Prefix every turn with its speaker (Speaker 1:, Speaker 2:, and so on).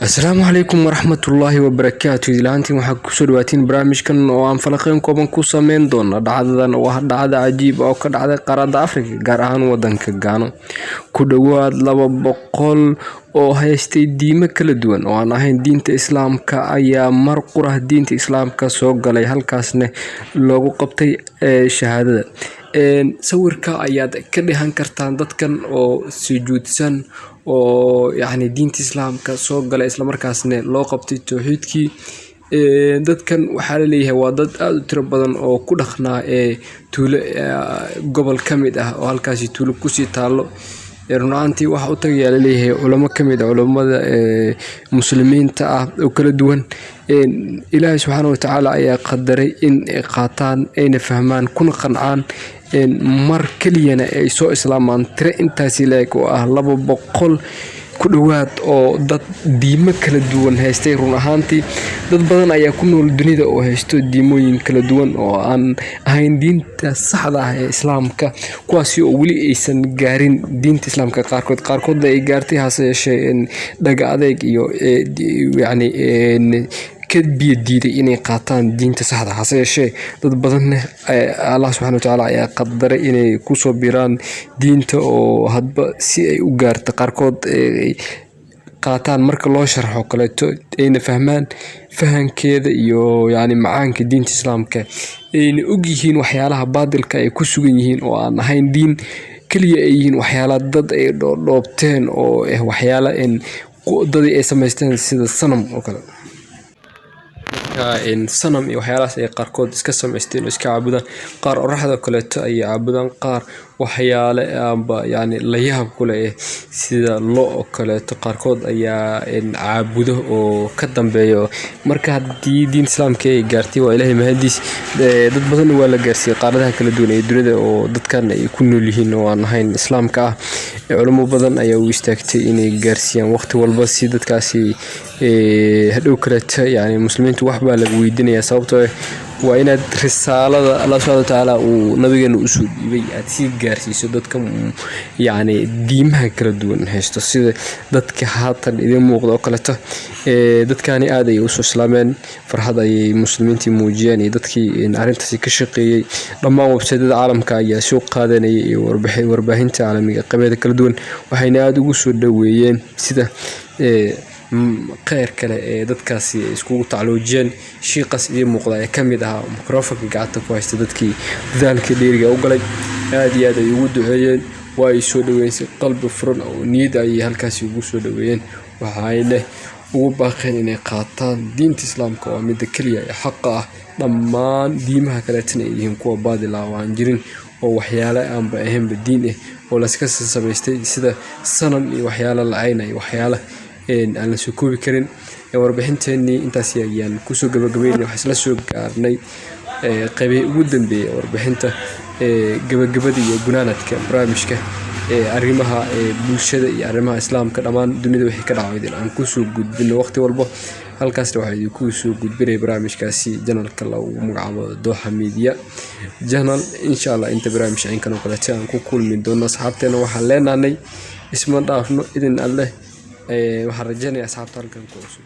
Speaker 1: Asalaamu calaykum waraxmatullaahi wabarakaatu. Ilaantiin waxaa kusoo dhawaatiin barnaamijkan oo aan falaqeyn kooban ku sameyn doono dhacdadan oo ah dhacda cajiib oo ka dhacday qaaradda Afrika, gaar ahaan wadanka Gaano. Ku dhowaad 200 oo haystay diimo kala duwan oo aan ahayn diinta Islaamka ayaa mar qura diinta Islaamka soo galay, halkaasna loogu qabtay shahaadada. Sawirka ayaad ka dheehan kartaan dadkan oo sujuudsan oo yacni diinta Islaamka soo galay, islamarkaasna loo qabtay towxiidkii. Dadkan waxaa laleeyahay waa dad aada u tiro badan oo ku dhaqnaa ee tuulo gobol ka mid ah oo halkaasi tuulo kusii taallo. Run ahaantii waxaa u tagayaa laleeyahay culamo ka mid ah culamada muslimiinta ah oo kala duwan. Ilaahay subxaana watacaala ayaa qadaray in ay qaataan, ayna fahmaan, kuna qancaan, mar keliyana ay soo islaamaan tiro intaasi leeg oo ah 200 ku dhowaad oo dad diimo kala duwan haystay. Run ahaantii dad badan ayaa ku nool dunida oo haysto diimooyin kala duwan oo aan ahayn diinta saxda ah ee Islaamka, kuwaasi oo weli aysan gaarin diinta Islaamka. Qaarkoodna ay gaartay, hase yeeshee dhaga adeeg iyo yacni ka biyo diiday inay qaataan diinta saxda. Hase yeeshee dad badanna Allah subxaana watacaala ayaa qadaray inay kusoo biiraan diinta oo hadba si ay u gaarto qaarkood ay qaataan marka loo sharxo kaleeto, ayna fahmaan fahankeeda iyo yacni macaanka diinta Islaamka, ayna ogyihiin waxyaalaha baadilka ay ku sugan yihiin oo aan ahayn diin, keliya ay yihiin waxyaala dad ay dhoobteen oo waxyaala dad ay samaysteen sida sanam oo kale. Marka sanam iyo waxyaalahaas ay qaarkood iska samaysteen oo iska caabudaan. Qaar qoraxda kaleeto ayay caabudaan, qaar waxyaale amba yacni la yaab ku leh sida lo oo kaleeto qaarkood ayaa caabudo oo ka dambeeyo. Marka haddii diinta Islaamka ay gaartay, waa Ilaahay mahadiis. Dad badan waa la gaarsiiyey qaaradaha kala duwan ee dunida oo dadkan ay ku nool yihiin oo aan ahayn Islaamka ah. Culimo badan ayaa u istaagtay inay gaarsiiyaan waqti walba si dadkaasi hadhow kaleeto yacni muslimiinta wax baa lagu weydiinayaa, sababtoo ah waa inaad risaalada Allah subxaana watacaala uu nabigeena usoo dhiibay aad sii gaarsiiso dadka yacni diimaha kala duwan haysto, sida dadka haatan idiin muuqda oo kaleeto. Dadkani aad ayay usoo islaameen, farxad ayay muslimiintii muujiyeen iyo dadkii arrintaasi ka shaqeeyey. Dhammaan websaydyada caalamka ayaa soo qaadanayay iyo warbaahinta caalamiga qaybeeda kala duwan, waxayna aada ugu soo dhaweeyeen sida kheyr kale ee dadkaasi iskugu tacluujiyeen. Shiiqaas idiin muuqda ee ka mid ahaa microphone gacanta ku haysta dadkii dadaalka dheeriga u galay, aad iyo aad ay ugu duceeyeen. Waa ay soo dhaweeyeen si qalbi furan oo niyad ayay halkaasi ugu soo dhaweeyeen, waxayna ugu baaqeen inay qaataan diinta Islaamka oo midda keliya ee xaqa ah, dhammaan diimaha kaleetana ay yihiin kuwa baadil ah oo aan jirin oo waxyaale aanba ahaynba diin ah oo layska samaystay sida sanam iyo waxyaalo la-ayn iyo waxyaalo aan la soo koobi karin. Warbixinteenii intaasi ayaan kusoo gabagabeynay. Waxaan isla soo gaarnay qaybihii ugu dambeeyay warbixinta, gabagabada iyo gunaanadka barnaamijka arrimaha bulshada iyo arrimaha Islaamka dhammaan dunida wixii ka dhacay aan kusoo gudbino waqti walbo. Halkaasna waxaa idinku soo gudbinaya barnaamijkaasi channelka lagu magacaabo Dooxa Media Channel. Insha Allah inta barnaamij caynkan oo kaleeto aan ku kulmi doono, asxaabteena waxaan leenahay isma dhaafno idin Alleh. Waxaan rajeynayaa asxaabta halkan ku cusub.